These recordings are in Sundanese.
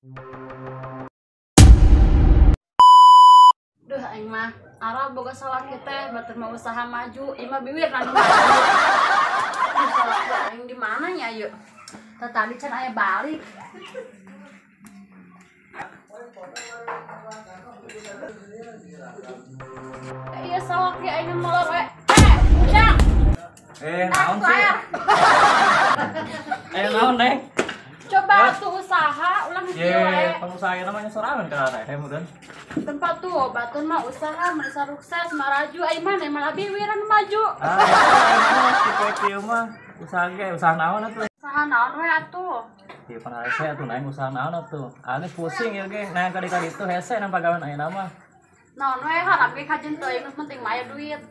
Duh aing mah arah boga salaki teh batur mah usaha maju, ieu mah biwir na nu maju. Duh salaki aing di mana nya ieu? Tah tadi can aya balik. Iya salaki aing molor we. Ujang. Naon sih? Naon, Neng? Coba tuh usaha ulah geus kieu wae. Pengusaha namanya sorangan kana teh meureun. Tempat tuh batur mah usaha mun sukses maraju ai maneh malah biwiran maju. Ah, kieu mah usaha ge usaha naon atuh? Usaha naon we atuh? Ieu pan hese atuh naeng usaha naon atuh. Ane pusing ieu ge naeng kali-kali itu hese nang pagawean ayeuna mah. Naon we haram ge kajen teuing nu penting mah aya duit.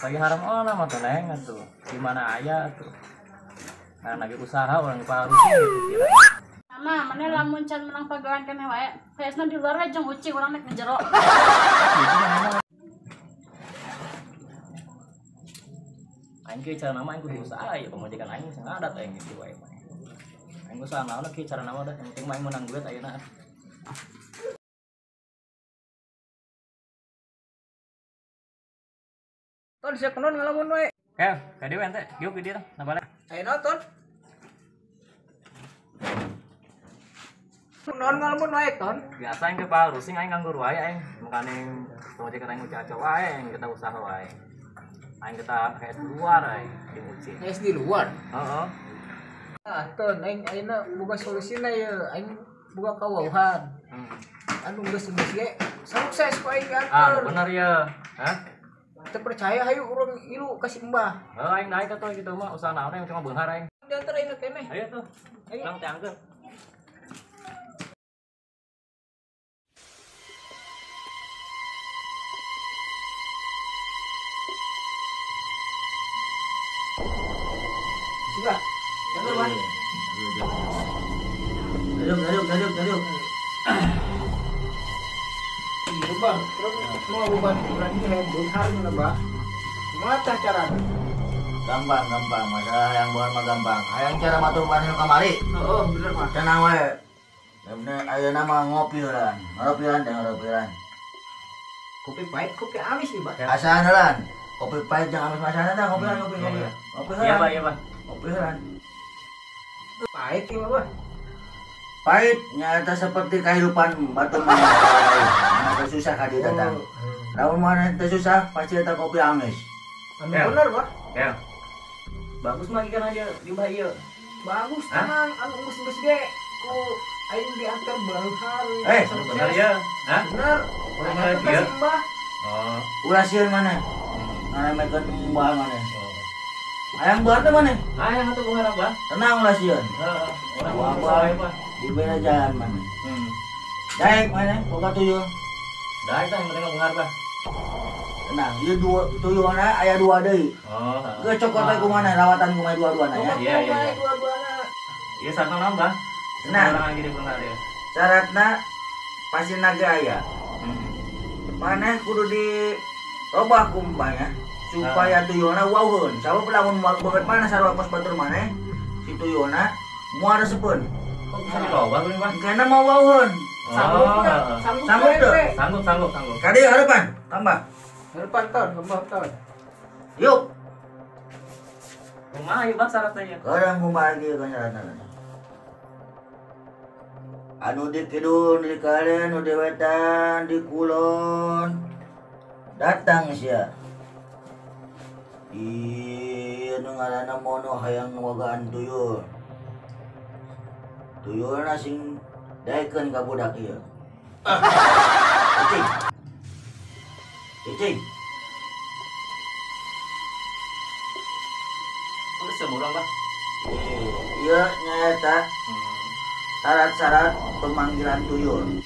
Lagi haram oh mah tuh neng atuh. Di mana aya atuh. Nah, lagi usaha orang diparusing gitu kira. Sama, mana lamun can menang pagawean keneh wae. Hesna di luar we jeung ucing urang nek ngejero. Aing kieu cara nama aing kudu usaha ya pamajikan aing geus ngadat aing gitu wae mah. Aing usaha naon kieu cara nama dah, yang penting mah aing menang duit ayeuna. Ton sia kenon ngalamun we. Ka dieu ente, diuk di dieu tah, balik. Ayo nonton. Non ngalamun wae ton. Biasa aing ke parusing aing nganggur wae aing. Makane pamajikan aing caca wae aing kita usaha wae. Aing kita kayak di luar aing di ucing. Geus di luar. Heeh. Ah, ton aing ayeuna boga solusina ieu, aing boga kawauhan. Anu geus geus ge sukses ku aing diantar. Ah, bener ya. Hah? Teu percaya hayu urang ilu ka si Mbah. Heuh aing naik atuh kitu mah usaha naon aing cuma beunghar aing. Diantar ayeuna keneh. Ayo tuh. Nang teangkeun. Siapa? Jangan Bang. Duduk. Iya Bang, terus mau beban berarti hayang beunghar na Bah. Kumaha tah carana? Gampang, masalah hayang beunghar mah gampang. Hayang cara matur ban nu kamari. Heeh, bener mah. Tenang wae. Bener ayeuna mah ngopi heulan. Ngopi heulan. Kopi pahit, kopi amis nih, Bah. Asaan heulan. Kopi pahit jeung amis masana tah ngopi heulan, ngopi. Ngopi heulan. Iya, Pak, iya, Pak. Ngopi heulan. Pahit ieu mah, Bah. Pahit nyata seperti kehidupan batu mah. Mana susah ka dieu datang. Lamun mana teu susah pasti eta kopi amis. Anu bener, Bah. Ya. Bagus mah ikan aja jumlah ieu. Bagus tenang, anu geus-geus ge ku aing diantar beunghar. Bener ya. Hah? Bener. Bener Urang ieu. ka si Mbah. Oh. Ulah sieun maneh. Ngaremekeun mbah maneh. Hayang beunghar teh maneh? Hayang atuh beunghar Abah. Tenang ulah sieun. Heeh. Urang Abah Bah. Dibere jalan maneh. Daek maneh boga tuyul. Daek tah yang penting mah beunghar Bah. Tenang, ieu dua tuyulna aya dua deui. Oh, heeh. Geus cokot we kumaha rawatan kumaha dua-duana ya. Iya, iya, iya. Dua-duana. Iya syaratna naon, Bah? Tenang. Urang lagi di beunghar ya. Syaratna pasti naga aya. Maneh kudu dirobah ku mbahnya supaya tuyulna wauheun. Sabab lamun beungeut maneh sarua kos batur maneh, si tuyulna moal resepeun. Kok bisa dirobah geuning, Bah? Engkena mau wauheun. Sanggup Oh, teu? heeh. Sanggup teu? Sanggup. Ka dieu hareupan, tambah. Harapan ton, tambah ton. Yuk. Kumaha ieu Bah syaratna ieu? Kadang kumaha ieu kan syaratna. Anu di kidul, di kalen, nu di wetan, di kulon. Datang sia. Ih, anu ngaranna mono hayang ngabogaan tuyul. Tuyulna sing daekeun ka budak ieu. Cicing. Cicing. Kok geus urang, Bah? Ieu nyaeta syarat-syarat pemanggilan tuyul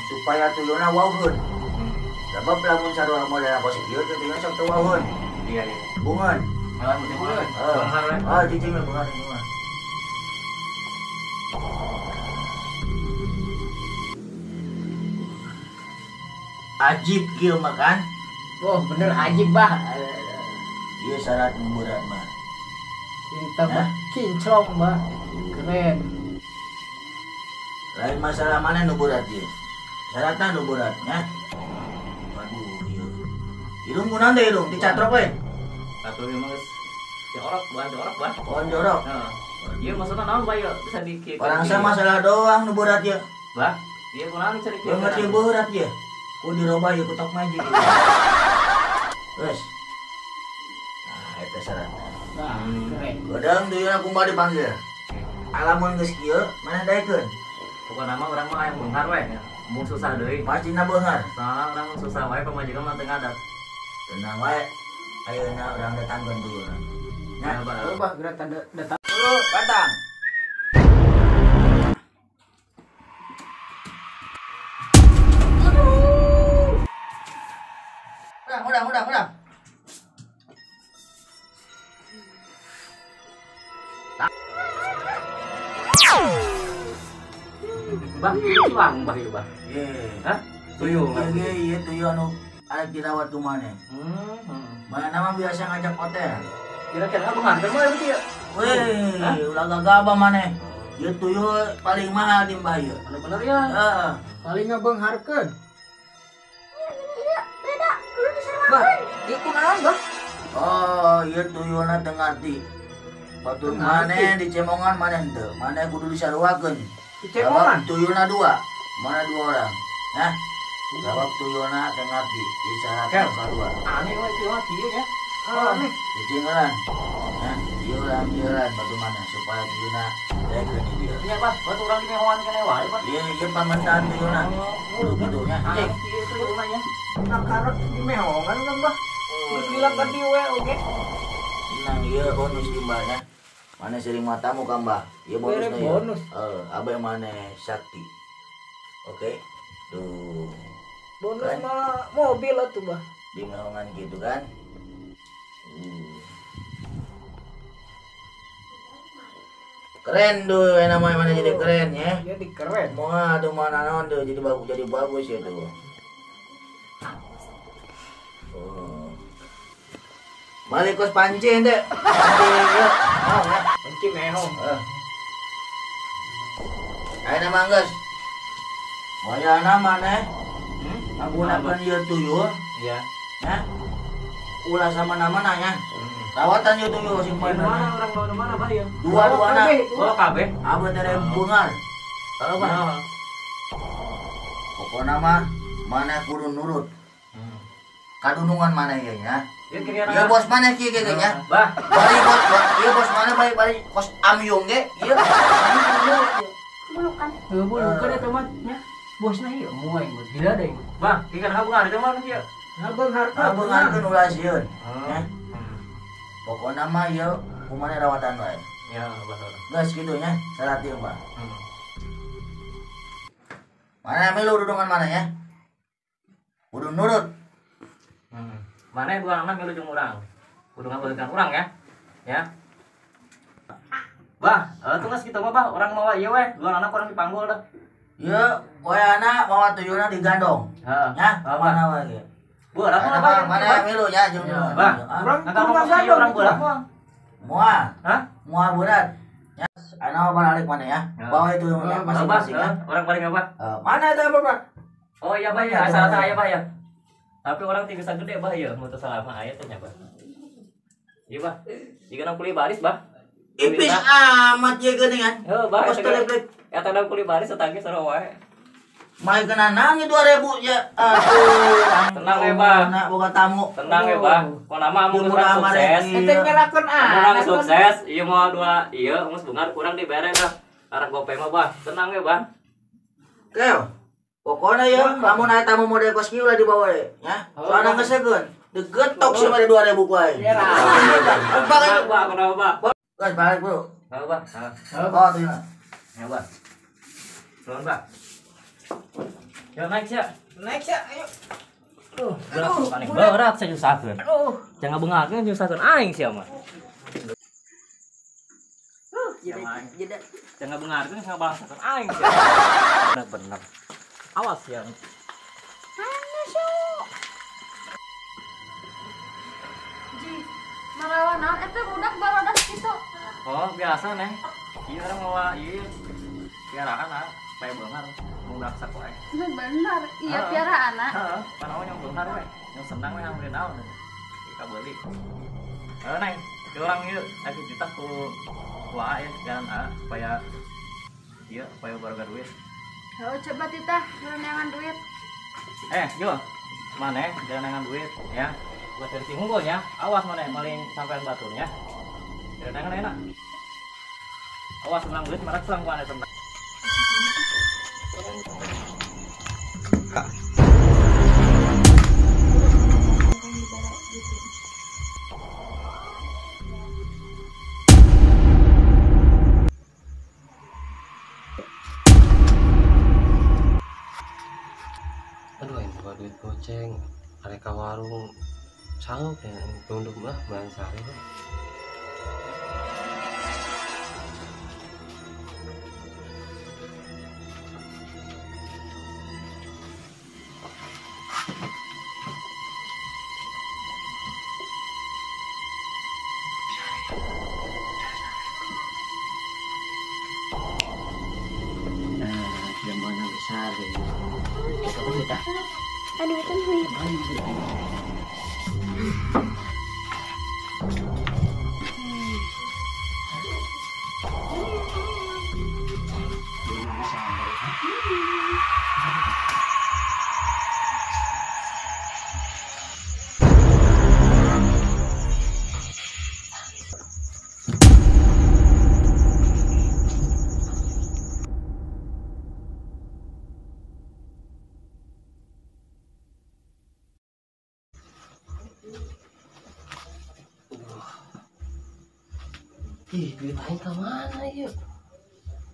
supaya tuyulna wauheun. Sabab lamun sarua model kos ieu teh tuyulna sok teu wauheun. Iya, iya. Bungeun. Malah musim beunghar we. Ah, cicing we beunghar ini mah. Ajib kieu mah kan? Oh, bener ajib, Bah. Ieu syarat nu berat mah. Kita mah kinclong, Bah. Keren. Lain masalah mana nu berat ieu. Syaratna nu berat nya. Waduh ieu. Irung kunaon teh irung dicatrok we. Atuh ieu mah geus diorok, bukan diorok, bah. Oh, jorok. Heeh. Ieu maksudna naon bah ieu? Bisa dikit. Orang sama masalah doang nu berat ieu. Bah, ieu kunaon bisa dikit. Banget ieu berat ieu. Ku dirobah ieu ku tok magic. Geus. Nah, eta syaratna. Nah, keren. Kadang tuyulna kumaha dipanggil. Alamun geus kieu, maneh daekeun. Pokona mah urang mah aya beunghar we. Mun susah deui. Pastina beunghar. Soalna urang mun susah wae pamajikan mah teu ngadat. Tenang wae. Ayeuna urang datangkeun tuyulna. Nah, bah. Bah, geura tanda datang. Datang. Udah. Bah, tuang bah ieu bah. Ye. Hah? Tuyul. Ieu ieu tuyul anu arek dirawat ku maneh. Mana mah biasa ngajak hotel. Kira-kira beunghar teh mah ieu. Weh, ulah gagabah maneh. Ieu tuyul paling mahal di mbah ieu. Anu bener ya? Heeh. Paling ngabeungharkeun. Iya, beda. Kudu disaruakeun. Bah, ieu kunaon, Bah? Oh, ieu tuyulna teu ngarti. Batur maneh dicemongan maneh henteu. Maneh kudu disaruakeun. Dicemongan? Tuyulna dua. Mana dua orang? Nah, sabab tuyulna teu ngarti. Isyarat kadua. Aneh we tuyulna kieu nya. Aneh. Dicengelan. Nah, ieu batu maneh supaya tuyulna daekeun di dieu. Nya bah, batu urang dimehoan keneh wae, Bah. Ieu ieu pamentahan tuyulna. Kudu kitu nya. Aneh kieu tuyulna nya. Karep dimehongan kan, Bah. Geus lila ka dieu we oge. Tenang ieu bonus di mbah nya. Maneh sering matamu ka mbah. Ieu bonus Bere bonus. Heeh, abah maneh sakti. Oke. Tuh. Bonus kan? Mah mobil atuh, Bah. Dimehongan gitu kan. Keren tuh namanya mana jadi keren ya. Jadi keren. Moal tuh mana naon tuh jadi bagus ya tuh. Oh. Balik kos panci ente. Panci ya. Mau ya. Panci mehong. Heeh. Ayo nama geus. Wayana maneh? Ngagunakeun ieu tuyul. Iya. Ya. Ulah sama nama nanya. Rawatan ieu tuyul sing mana orang bawa mana bah ieu? Dua-duana. Oh, kabeh. Abah teh beunghar. Tahu bah. Pokona mah maneh kudu nurut. Kadunungan maneh ieu nya. Ieu bos maneh kieu ge nya. Bah, bari bos, ieu bos maneh bari kos amyung ge ieu. Bulukan. Heuh, bulukan eta mah nya. Bosna ieu moal mah gila deui. Bah, ieu kan beunghar teh mah kieu. Ngabeungharkeun ulah sieun. Ya. Pokona mah ieu kumaha rawatan wae. Ya, bah. Geus kitu nya, syarat ieu mah. Mana milu dudungan mana ya? Kudu nurut. Mana dua anak milu jeung urang. Kudu ngabeulkeun urang ya. Ya. Bah, tugas kitu mah bah, urang mawa ieu we, dua anak urang dipanggul dah. Ieu wayana mawa tuyulna digandong. Heeh. Nya, mana wae ge. Berat mah bah, mana milu nya jeung bah. Urang kudu ngagandong urang berat mah. Moal. Hah? Moal berat. Ya, ana balik mana ya? Bawa itu masing-masing ya. Orang paling apa? Mana itu apa, Pak? Oh iya bah ya, asal aya bah ya. Tapi orang ti bisa gede bah ya, mun teu salah mah aya teh nya bah. Iya bah. Jika kuli baris bah. Ipis amat ieu geuningan. Heuh bah. Eta da kuli baris eta ge sarua wae. Mai kena nangis 2000 ya. Aduh, tenang ya, Bah. Nak boga tamu. Tenang ya, Bah. Pokona mah mun urang sukses. Ente nyalakeun ah. Urang sukses, ieu moal dua, ieu geus beunghar kurang dibere dah. Arah gope mah, Bah. Tenang ya, Bah. Keo. Pokona ya, lamun aya tamu model kos kieu ulah dibawa we, ya. Soalna ngesekeun. Digetok sih mah 2000 ku aing. Bah, Bah, kenapa, Bah? Guys, balik, Bro. Heuh, Bah. Oh, tuh ya. Ya, Bah. Turun, Bah. Yo naik ya. Naik ya, ayo. Berat aneh berat saya nyusahkeun. Aduh, jangan bengakeun nyusahkeun aing sia mah. Jangan bengakeun ngabalangsakeun aing sia. Bener-bener. Awas ya. Mana su? Ji, marawa naon eta budak barodas kitu. Oh, biasa neh. Ieu urang mawa ieu. Piaraan ah. Supaya beunghar mun balangsak wae. Bener, iya piara anak. Heeh, panaon yang beunghar we, yang senang we yang meuli naon. Kabeuli. Heuh Neng, urang ieu aya juta ku wae ya jalan A supaya ieu supaya baroga duit. Heuh coba titah neangan duit. Yo, maneh jangan neangan duit ya. Gua cari si unggul ya. Awas maneh maling sampean baturnya. Jangan neangan enak. Awas menang duit marak selang gua tenang. Aduh, aing boga duit goceng, arek ka warung sanggup ya, tunduk mah bulan sare. Nah, jam besar ya. Aduh, itu duit. Ih, duit aing ka mana ieu?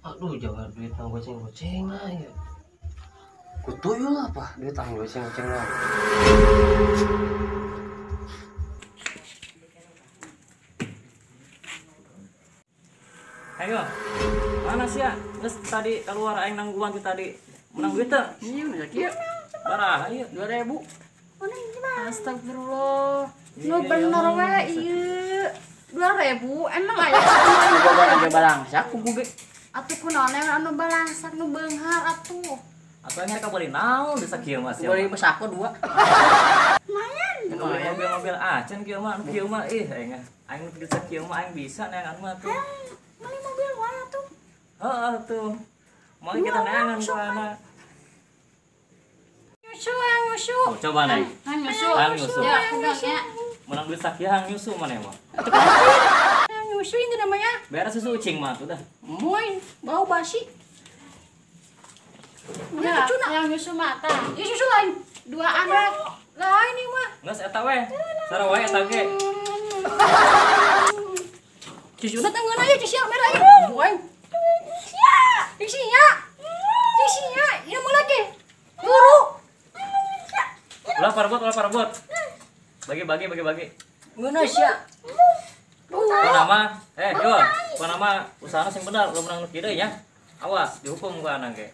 Aduh, jangan duit nang goceng-goceng lah ieu. Kutuyul apa duit aing goceng-goceng lah. Ayo, mana sih ya? Geus tadi keluar aing nangguan ti tadi. Menang duit teu? Iya, udah kieu. Barah ieu 2000. Astagfirullah. Nu bener we ieu. 2000 emang aya boga aya balangsak ku ge. Atuh kunaon anu balangsak nu beunghar atuh. Atuh aing rek kabeuli naon desa kieu mah sia. Beuli masako dua. Lumayan. Mobil-mobil acan kieu mah, anu kieu mah ih aing. Aing desa kieu mah aing bisa neangan mah tuh. Meuli mobil wae atuh. Heeh tuh. Moal kita neangan ku anak. Nyusu, nyusu. Oh, coba Neng. Nyusu. Nyusu. Ya, kudangnya. Menang duit sakieu hang nyusu maneh mah. Nyusu itu namanya. Beres susu ucing mah tuh dah. Moin, bau basi. Ya, yang nyusu mah tah. Ya susu lain. Duaan we. Lain ieu mah. Geus eta we. Sarua wae eta ge. Susuna teh ngeunah ieu sia merah ieu. Moin. Sia. Sia. Sia, ieu mah lagi. Buru. Ulah parbot, ulah parbot. Bagi-bagi, bagi-bagi. Ngeunah sia. Panama, yo, Panama usahana sing bener, ulah menang nu kieu deui nya. Awas dihukum ku anang ge.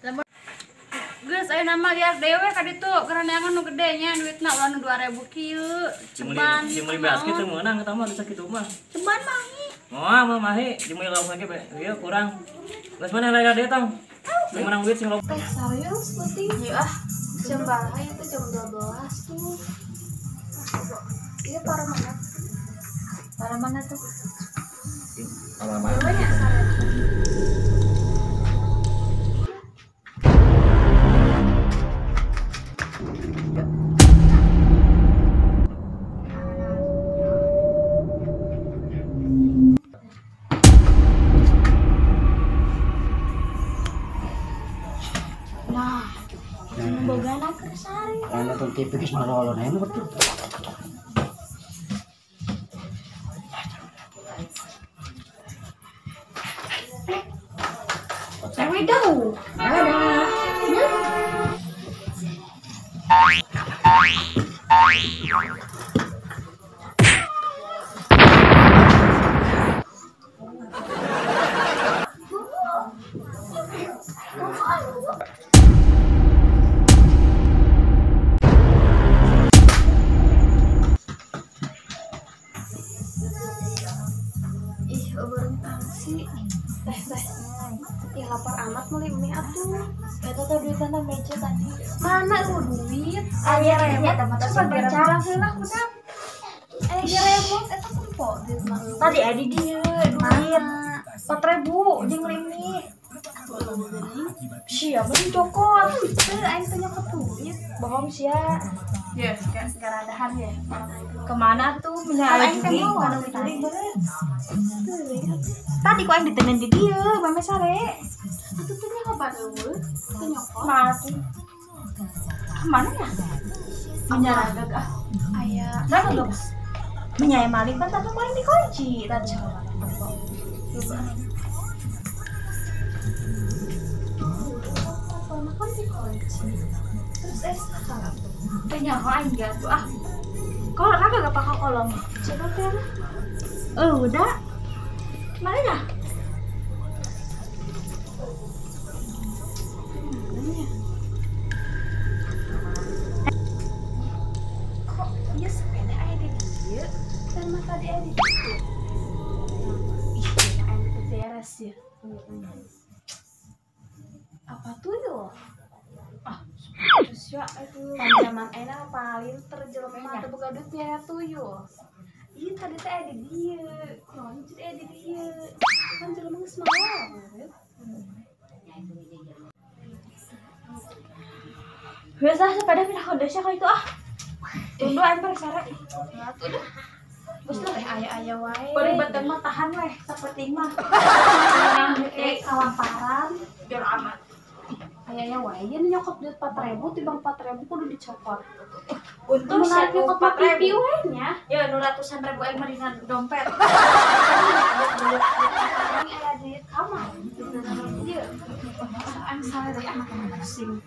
Geus aya nama liar dewe ka ditu, keur neangan nu gede nya duitna ulah nu 2000 kieu. Ceban. Jeung meuli basket teu meunang eta mah desa kitu mah. Ceban mahi. Moal mah mahi, jeung meuli lauk lagi be. Ieu kurang. Geus maneh lain deui tong. Sing menang duit sing loba. Teh serius penting. Iya ah. Jam baraha itu jam 12 tuh. Iya para mana? Para mana tuh? Para mana? Banyak sare. Nah, bogana keur sare. Nonton TV geus marolon aya mah tuh. Wedo. Dadah. Ih, eureun sih. Teh, teh. Ih, lapar amat meuli mie atuh. Eta teh duitna meja tadi. Mana lu duit? Aya remote coba gerang heula budak. Aya remote eta tempo duit mah. Tadi aya di dieu duit 4.000 jeung limi. Sia mah cokot. Teu aing teh nyokot duit. Bohong sia. Ya, garadahan ya. Kemana tuh punya aing kana dicuri bener. Tadi kok aing ditenen di dieu, mame sare. Atuh teh nyokot eueuh. Teu nyokot. Mana tuh? Kemana ya? Menyaragag ah. Aya. Ragag. Menyaya maling kan tadi kok aing dikunci tadi. Coba. Kan dikunci. Terus salah. Teh nyaho aing gak tuh ah. Kalau kagak gak pakai kolom. Coba teh. Udah. Mana ya? Kok ieu sepeda aya di dieu? Dan mah tadi aya di ditu. Ih, aing teu beres ya. Apa tuh yo? Ah, terus ya itu zaman enak paling terjelek mah teu boga duit nya tuyul. Ih, tadi teh aya di dieu, kunaon jadi aya di dieu. Kan jelema geus mawa. Biasa sepeda pindah kondisi kalau itu ah. Tunggu aing sare. Atuh dah. Geus lah teh aya-aya wae. Bari badan mah tahan weh, saperti mah. Kayak kalaparan biar aman. Aya-aya wae nya nyokot duit 4.000 tibang 4.000 kudu dicokot. Untung sih nyokot 4.000 we nya. Ya nu ratusan ribu aing mah dina dompet. Ini aya di kamar. Ieu. Aing sare deui ah pusing.